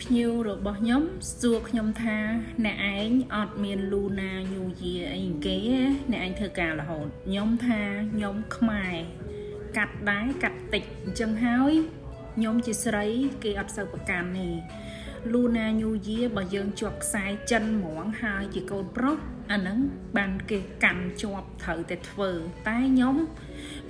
ភ្ញៀវរបស់ខ្ញុំសួរខ្ញុំថាអ្នកឯងអត់មាន Lunar New Year អីគេទេអ្នកឯងធ្វើការរហូតខ្ញុំថាខ្ញុំខ្មែរកាត់ដែរកាត់តិចអញ្ចឹងហើយខ្ញុំជាស្រីគេអត់សូវប្រកាន់ទេ Lunar New Year បើយើងជាប់ខ្សែចិនហ្មងហើយជាកូនប្រុសអាហ្នឹងបានគេកាន់ជាប់ត្រូវតែធ្វើតែខ្ញុំ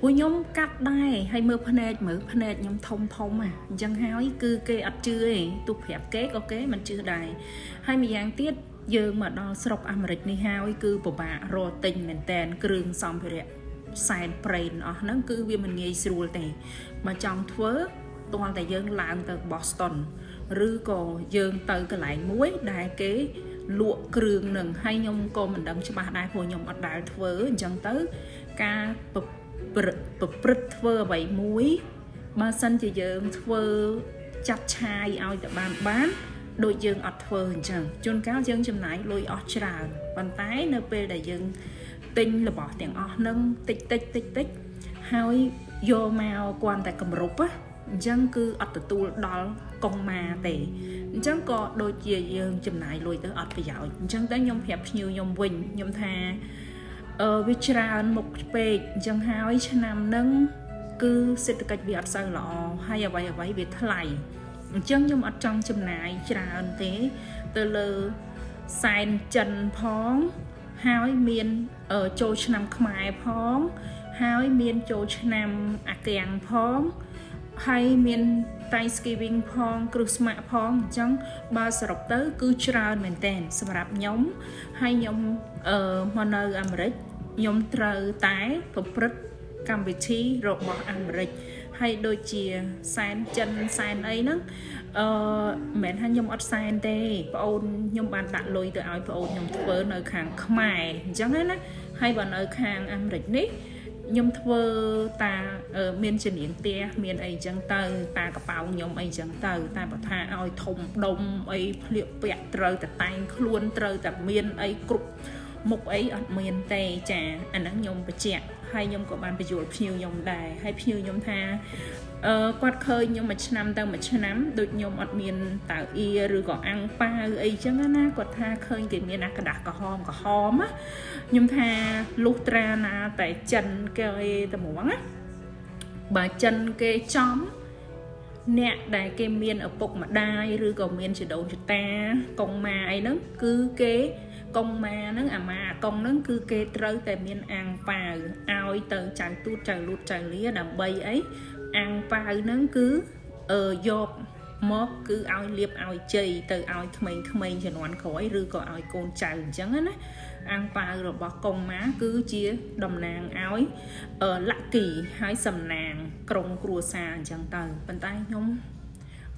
ពួកខ្ញុំកាត់ដែរហើយមើលភ្នែកមើលភ្នែកខ្ញុំធំធំហ่ะអញ្ចឹងហើយគឺគេអត់ជឿទេទោះប្រាប់គេក៏គេមិនជឿដែរហើយម្យ៉ាងទៀតយើងមកដល់ស្រុកអាមេរិកនេះហើយគឺពិបាករកទិញមែនតែនគ្រឿងសម្ភារៈសែនព្រេនអស់ហ្នឹងគឺវាមិនងាយស្រួលទេបើចង់ធ្វើទាល់តែយើងឡើងទៅ Boston ឬក៏យើងទៅកន្លែងមួយដែលគេលក់គ្រឿងនឹងហើយខ្ញុំក៏មិនដឹងច្បាស់ដែរព្រោះខ្ញុំអត់ដែលធ្វើអញ្ចឹងទៅការប្រព្រឹត្តប្រព្រឹត្តធ្វើអ្វីមួយបើសិនជាយើងធ្វើចាត់ឆាយឲ្យតែបានបានដូចយើងអត់ធ្វើអញ្ចឹងជួនកាលយើងចំណាយលុយអស់ច្រើនប៉ុន្តែនៅពេលដែលយើងទិញរបស់ទាំងអស់នឹងតិចតិចតិចតិចហើយយកមកគ្រាន់តែគម្រប់ណាអញ្ចឹងគឺអត់ទទួលដល់កុងម៉ាទេអញ្ចឹងក៏ដូចជាយើងចំណាយលុយទៅអត់ប្រយោជន៍អញ្ចឹងតែខ្ញុំប្រាប់ភ្ញៀវខ្ញុំវិញខ្ញុំថាអឺវាច្រើនមុខពេកអញ្ចឹងហើយឆ្នាំហ្នឹងគឺសេដ្ឋកិច្ចវាអត់សូវល្អហើយអ្វីអ្វីវាថ្លៃអញ្ចឹងខ្ញុំអត់ចង់ចំណាយច្រើនទេទៅលើសែនចិនផងហើយមានចូលឆ្នាំខ្មែរផងហើយមានចូលឆ្នាំអាកាំងផងហើយមាន Thanksgiving ផង Christmas ផងអញ្ចឹងបើសរុបទៅគឺច្រើនមែនតើសម្រាប់ខ្ញុំហើយខ្ញុំអឺមកនៅអាមេរិកខ្ញុំត្រូវតែប្រព្រឹត្តកម្មវិធីរបស់អាមេរិកហើយដូចជាសែនចិនសែនអីហ្នឹងអឺមិនមែនថាខ្ញុំអត់សែនទេប្អូនខ្ញុំបានដាក់លុយទៅឲ្យប្អូនខ្ញុំធ្វើនៅខាងខ្មែរអញ្ចឹងណាហើយបើនៅខាងអាមេរិកនេះខ្ញុំធ្វើតាមានជំនាញផ្ទះមានអីចឹងទៅតាកប៉ៅខ្ញុំអីចឹងទៅតែបើថាឲ្យធំដុំអីភ្លៀកពាក់ត្រូវតែតែងខ្លួនត្រូវតែមានអីគ្រប់មុខអីអត់មានទេចាអាហ្នឹងខ្ញុំបញ្ជាក់ហើយខ្ញុំក៏បានបញ្យល់ភ្ញៀវខ្ញុំដែរហើយភ្ញៀវខ្ញុំថាអឺគាត់ឃើញខ្ញុំមួយឆ្នាំទៅមួយឆ្នាំដូចខ្ញុំអត់មានតៅអៀឬក៏អាំងប៉ាវអីចឹងណាគាត់ថាឃើញគេមានអាក្រដាសក្រហមក្រហមណាខ្ញុំថាលុះត្រាណាតែចិនគេត្មងណាបើចិនគេចំអ្នកដែលគេមានឪពុកម្ដាយឬក៏មានជីដូនជីតាកុងម៉ាអីហ្នឹងគឺគេកុងម៉ាហ្នឹងអាម៉ាអាកុងហ្នឹងគឺគេត្រូវតែមានអាំងប៉ាវឲ្យទៅចៅទូតចៅលូតចៅលាដើម្បីអីអាំងប៉ាវហ្នឹងគឺអឺយកមកគឺឲ្យលៀបឲ្យជ័យទៅឲ្យក្មេងៗជំនាន់ក្រោយឬក៏ឲ្យកូនចៅអញ្ចឹងណាអាំងប៉ាវរបស់កុងម៉ាគឺជាតំណាងឲ្យ lucky ហើយសំណាងក្រុងគ្រួសារអញ្ចឹងទៅប៉ុន្តែខ្ញុំ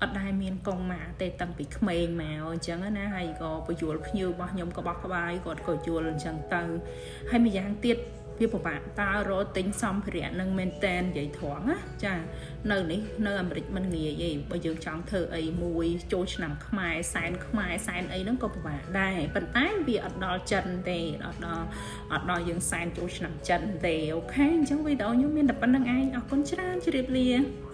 អត់ដែលមានកុងម៉ាទេតាំងពីក្មេងមកអញ្ចឹងណាហើយក៏បញ្យល់ភ្ញៀវរបស់ខ្ញុំក៏បោះក្បាយគាត់ក៏យល់អញ្ចឹងទៅហើយម្យ៉ាងទៀតវាពិបាកតើរកទិញសម្ភារៈនឹងមែនតែននិយាយត្រង់ណាចានៅនេះនៅអាមេរិកមិនងាយទេបើយើងចង់ធ្វើអីមួយចូលឆ្នាំខ្មែរសែនខ្មែរសែនអីហ្នឹងក៏ពិបាកដែរប៉ុន្តែវាអត់ដល់ចិនទេអត់ដល់អត់ដល់យើងសែនចូលឆ្នាំចិនទេOK អញ្ចឹងវីដេអូខ្ញុំមានតែប៉ុណ្្នឹងឯងអរគុណច្រើនជម្រាបលា។